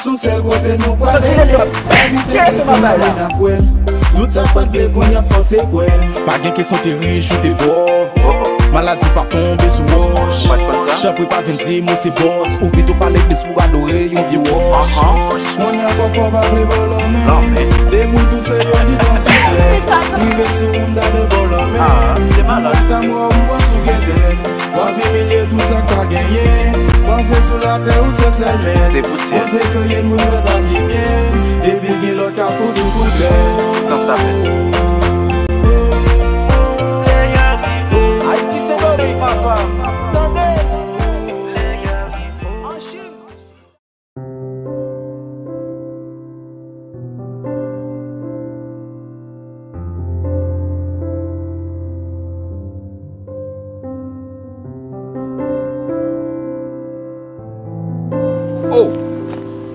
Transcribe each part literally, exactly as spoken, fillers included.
Sou sèl kote nou prale, labite di kounye a men n ap wè l. Tout sa k pa t vle kounye a fòse kwè l. Pa gen kesyon te rich ou te pòv. Maladi pa tonbe sou wòch. Tanpri pa vin di m ou se bòs. Ou pito pa legliz pou adore yon vye wòch. Kounye a pafwa w pa vle ba w lanmen. Depi w tou se yon ki t an sispèk. Rive sou ou m ta dwe ba w lanmen. Pou mwen ta mò m pran sou gètèt. W ap imilye tout sa k pa genyen. Panse sou latè ou se sèl mèt. Se pousyè. Bondye kreye n pou n fè sa ki byen. Epi gen lòt k ap fout ou kout bèt. Tan sa fèt. Ayiti se bagay papa. Tande. Anchim. Oh!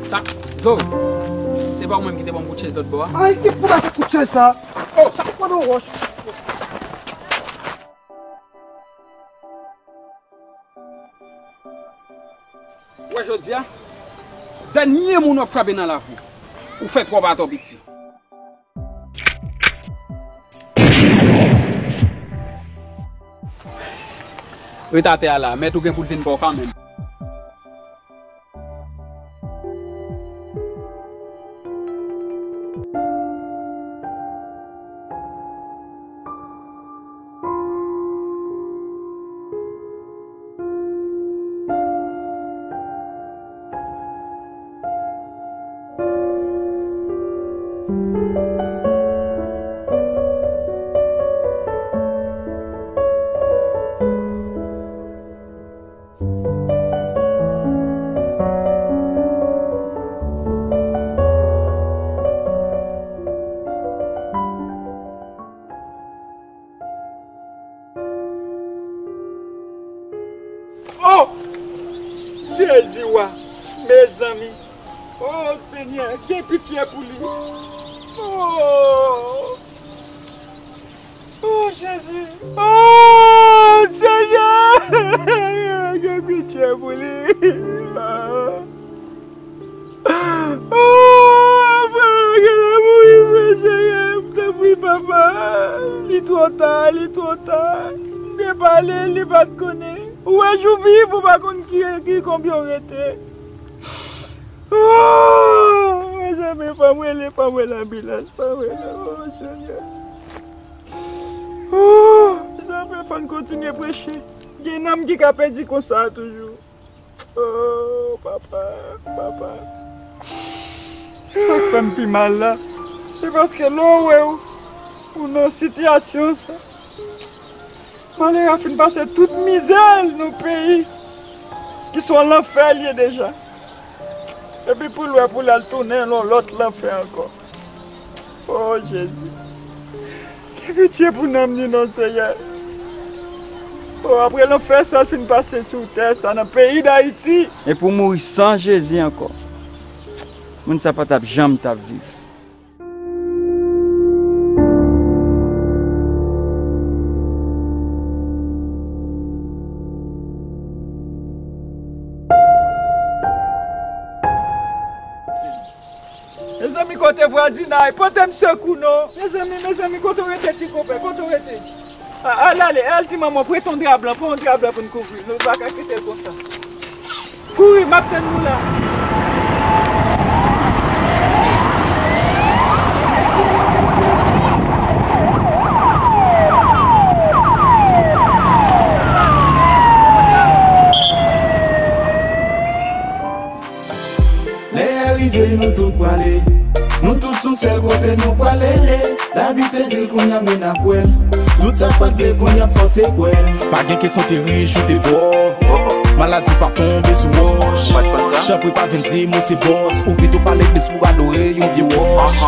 Sa, Zo, se pa ou menm ki te ban m kout chèz lòt bò a? Ay, ki fout ak kout chèz sa? Oh, sa te pran nan wòch. Ou wè jodi a, dènye moun w ap frape nan lavi w. Ou fè twòp atò piti. Ret atè a la, mèt ou gen pou l vin ba w kanmenm. Oh! Jezi wa, mezanmi. Oh, Senyè, gen pitye pou li. Oh! Oh, Jezi. Oh, Senyè, gen pitye pou li. Ah. Oh, frè, genlè mouri vre, Senyè, m tanpri, papa. Li twò ta, li twò ta. M te pale, li pa t konnen. Ou wè jou viv, ou pa konn ki, ki konbyen w rete. Oh, mezanmi, fò m rele, fò m rele anbilans, fò m rele, oh, Senyè. Oh, mezanmi, fò n kontinye preche. Gen nanm ki ka pèdi konsa toujou. Oh, papa, papa. Sa k fè m pi mal la, se paske lè w wè w, ou nan sitiyasyon sa, malere a fin pase tout mizè l nan peyi, ki se yon lanfè l ye deja. Epi pou l wè pou l al tounen nan yon lòt lanfè ankò. Oh, Jezi. Gen pitye pou nanm li non, Senyè. Oh, apre lanfè sa l fin pase sou tè sa, nan peyi Dayiti. E pou mouri san Jezi ankò. Moun sa pa t ap janm t ap viv. Mezanmi, kote vwazinay? Pote m sekou non. Mezanmi, mezanmi, kote w rete, ti konpè? Kote w rete? A, al ale, al di manman w prete yon dra blan, pran yon dra blan pou n kouvri l. Nou pa ka kite l konsa. Kouri, m ap tann nou la. Lè a rive, nou tout prale. Nou tout sou sèl kote nou prale. Labib te di l, kounye a men n ap wè l. Tout sa k pa t vle, kounye a fòse kwè l. Pa gen kesyon te rich ou te pòv. Maladi pa tonbe sou wòch. Tanpri pa vin di m ou se bòs. Ou pito pa legliz pou adore yon vye wòch.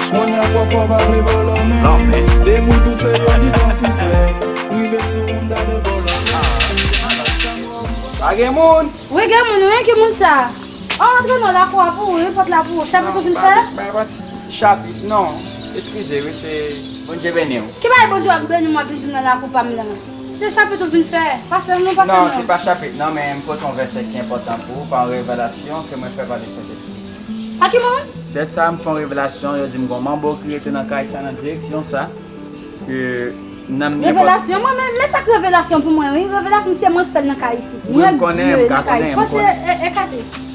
Kounye a pafwa w pa vle ba w lanmen. Depi w tou se yo ki t an sispèk. Rive sou ou m ta dwe ba w lanmen. Pa gen moun. Wi, gen moun, wi, ki moun sa? Oh, antre nan lakou a pou ou, wi, pòt la pou ou. Chapit ou vin fè? Bay pòt chapit, non. Eskize, wi, se Bondye beni w. Ki bagay Bondye w ap beni m, w ap vin di m nan lakou pa m nan? Se chapit ou vin fè? Pase non, pase non. Non, se pa chapit, non, men m pote yon vèsè ki enpòtan pou ou, pa yon revelasyon ke mwen fè pa le Sentespri. A ki moun? Sèl sa, m fè yon revelasyon, yo di m gon manbo ki rete nan kay sa, nan direksyon sa, ke nanm nenpòt. Revelasyon? Mwen, men, men sa k revelasyon pou mwen, wi. Revelasyon, se mwen k fè l nan kay isit. Mwen, Dye, nan kay isit. Fò se e, ekate.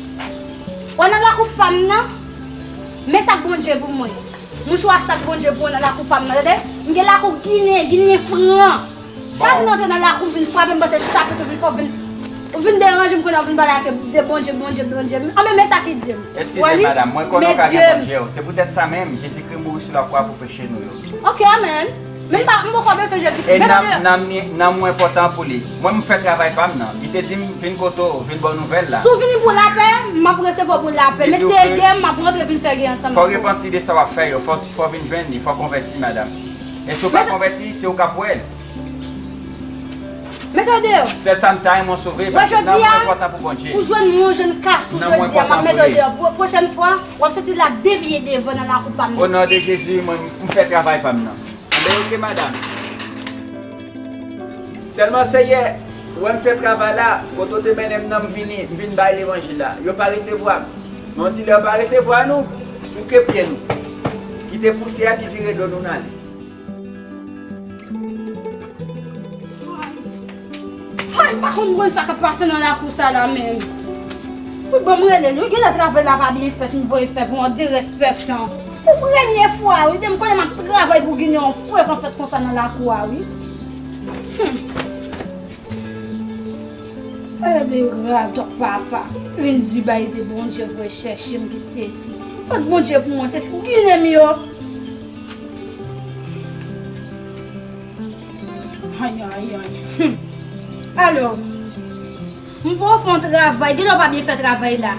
Wè nan lakou pa m nan, men sa k Bondye pou mwen. Mouchwa sa k Bondye pou w nan lakou pa m nan, tande? M gen lakou ginen, ginen fran. Pa vin antre nan lakou, vin frape m, pase chapit ou vin fè, ou vin, ou vin deranje m, kounye a ou vin pale ak de Bondye, Bondye, Bondye. Anben, men sa ki di m. Eskize m, madanm, mwen konnen w ka gen Bondye w. Se poutèt sa menm, Jezikri mouri sou lakwa pou peche nou yo. Ok, amèn. Men m pa, m poko bezwen Jezikri. E nanm, nanm mwen enpòtan pou li. Mwen, m fè travay pa m nan. Li te di m vin kote w, vin ba w nouvèl la. Si w vini pou lapè, m ap resevwa w pou lapè. Men si e gè, m ap rantre vin fè gè ansanm avè w. Fò w repanti de sa w ap fè yo. Fò, fò w vin jwenn li. Fò w konvèti, madanm. E si w pa konvèti, se ou k ap wè l. Mete w deyò. Sèl sa m ta renmen w sove, paske nanm mwen enpòtan pou Bondye. Ou jwenn mwen, ou jwenn kas ou jodi a, m ap mete w deyò. Pwo-, pwochèn fwa, w ap soti la de pye devan nan lakou pa m nan. O non de Jezi, mwen, m fè travay pa m nan. Anben, ok, madanm. Sèlman, Seyè, ou wè m fè travay la, kote w te mennen m nan, m vini, m vin bay levanjil la. Yo pa resevwa m. Men yon ti lè yo pa resevwa nou, souke pye nou. Kite pousyè a ki vire do nou n ale. Ay, m pa konn mwen sa k ap pase nan lakou sa la menm. Ou ban m rele l, wi, genlè travay la pa byen fèt, m voye fè pou yon derespektan. Pou premye fwa, wi, de m konnen m ap travay pou ginen yon frekan fèt konsa nan lakou a, wi. Hmm. Ede radòt papa. Vin di bay de Bondye vre chèche m ki sezi. Kot Bondye pou mwen, se ginen m yo. Ay, ay, ay. Hmm. Alo. M voye w fè yon travay, genlè w pa byen fè travay la.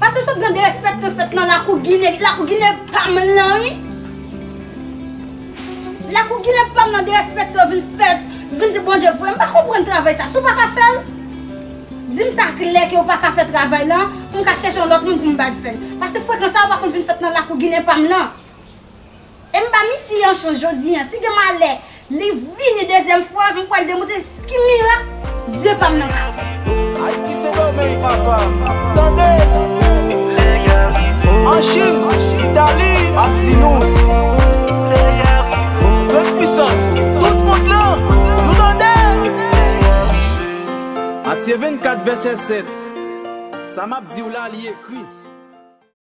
Paske sot gen derespektan fèt nan lakou ginen, lakou ginen pa m lan, wi. Lakou ginen pa m lan derespektan vin fèt, vin di Bondye vre. M pa konprann travay sa. Si w pa ka fè l, di m sa klè ke w pa ka fè travay lan, pou m ka chèche yon lòt moun pou m ba l fè l. Paske frekan sa yo pa konn vin fèt nan lakou ginen pa m lan. E m ba misye yon chans jodi a. Si gen malè, li vini dezyèm fwa, m pral demontre s-, ki mirak Dye pa m nan ka fè. Ayiti Sendomeng, papa. Tande! An Chin, Itali, ap di nou. Grann pisans, tout mond lan, nou tande! Matye vennkat, vèsè sèt. Sa m ap di w la, li ekri.